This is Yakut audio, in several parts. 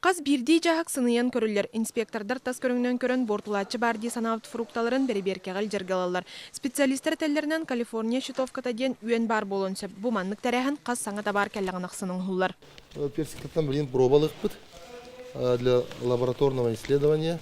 Хас биирдии дьааһык сыныйан көрүллэр. Инспектордар тас көрүҥүнэн көрөн буортулааччы баар дии санаабыт фрукталарын бэрэбиэркэҕэ илдьэргэ ылаллар. Специалистар этэллэринэн, Калифорния щитовката диэн үөн баар буолуон сөп. Бу маннык тэрээһин хас саҥа табаар кэллэҕин ахсын оҥоһуллар. Персиктан билигин пробалыахпыт для лабораторного исследования.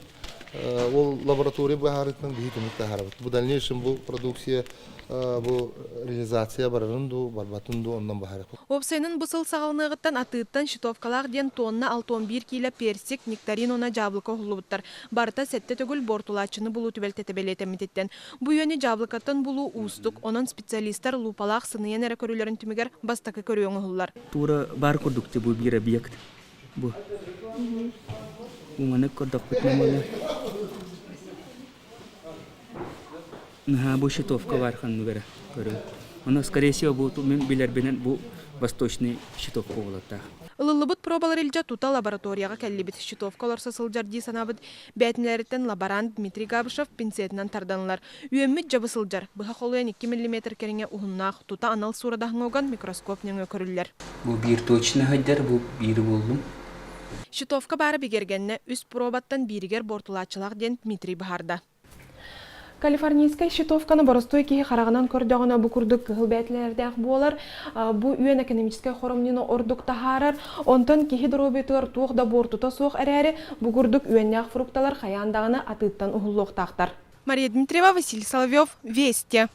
Ол лаборатория быһаарыытынан биһи түмүк таһаарабыт. Бу дальнейшем бу продукция бу реализация барарын дуу, барбатын дуу оннон быһаарыахпыт. Уопсайынан бу сыл саҕаланыаҕыттан атыыттан щитовкалаах диэн тонна 61 киилэ персик, нектарин уонна дьаабылыка уһуллубуттар. Барыта сэттэ төгүл буортулааччыны булуу түбэлтэтэ бэлиэтэммититтэн. Бу үөнү дьаабылыкаттан булуу уустук, онон специалистар луупалаах сыныйан эрэ көрүүлэрин түмүгэр бастакы көрүү оҥоһуллар. Тура бар курдук бу биир объект бу. Уманы көрдөхпүтүнэ буолла. Наһаа бу щитовка бар ханныгара көрүҥ. Ону, скорее всего, бу мин билэрбинэн бу восточный щитовка буолуохтаах. Ылыллыбыт пробалар илдьэ тута лабораторияҕа кэллибит. Щитовка олорсо сылдьар дии санаабыт бээтинэлэриттэн лаборант Дмитрий Габышев пинцетинэн тардан ылар. Үөммүт дьабы сылдьар. Быһа холуйан 2 миллиметр кэриҥэ уһуннаах, тута анал суурадаһыҥа уган микроскоп нөҥүө көрүллэр. Бу биир точно сылдьар, бу биир буоллум. Щитовка баара бигэргэннэ, үс пробаттан бииригэр буортулааччылаах диэн Дмитрий быһаарда. Калифорнийскай щитовканы боростуой киһи хараҕынан көрдөҕүнэ бу курдук кыһыл бээтилэрдээх буолар. Бу үөн экономическай хоромньуну ордук таһаарар. Онтон киһи доруобуйатыгар туох да буортута суох эрээри, бу курдук үөннээх фрукталар хайаан даҕаны атыыттан уһуллуохтаахтар. Мария Дмитриева, Василий Соловьев, Вести.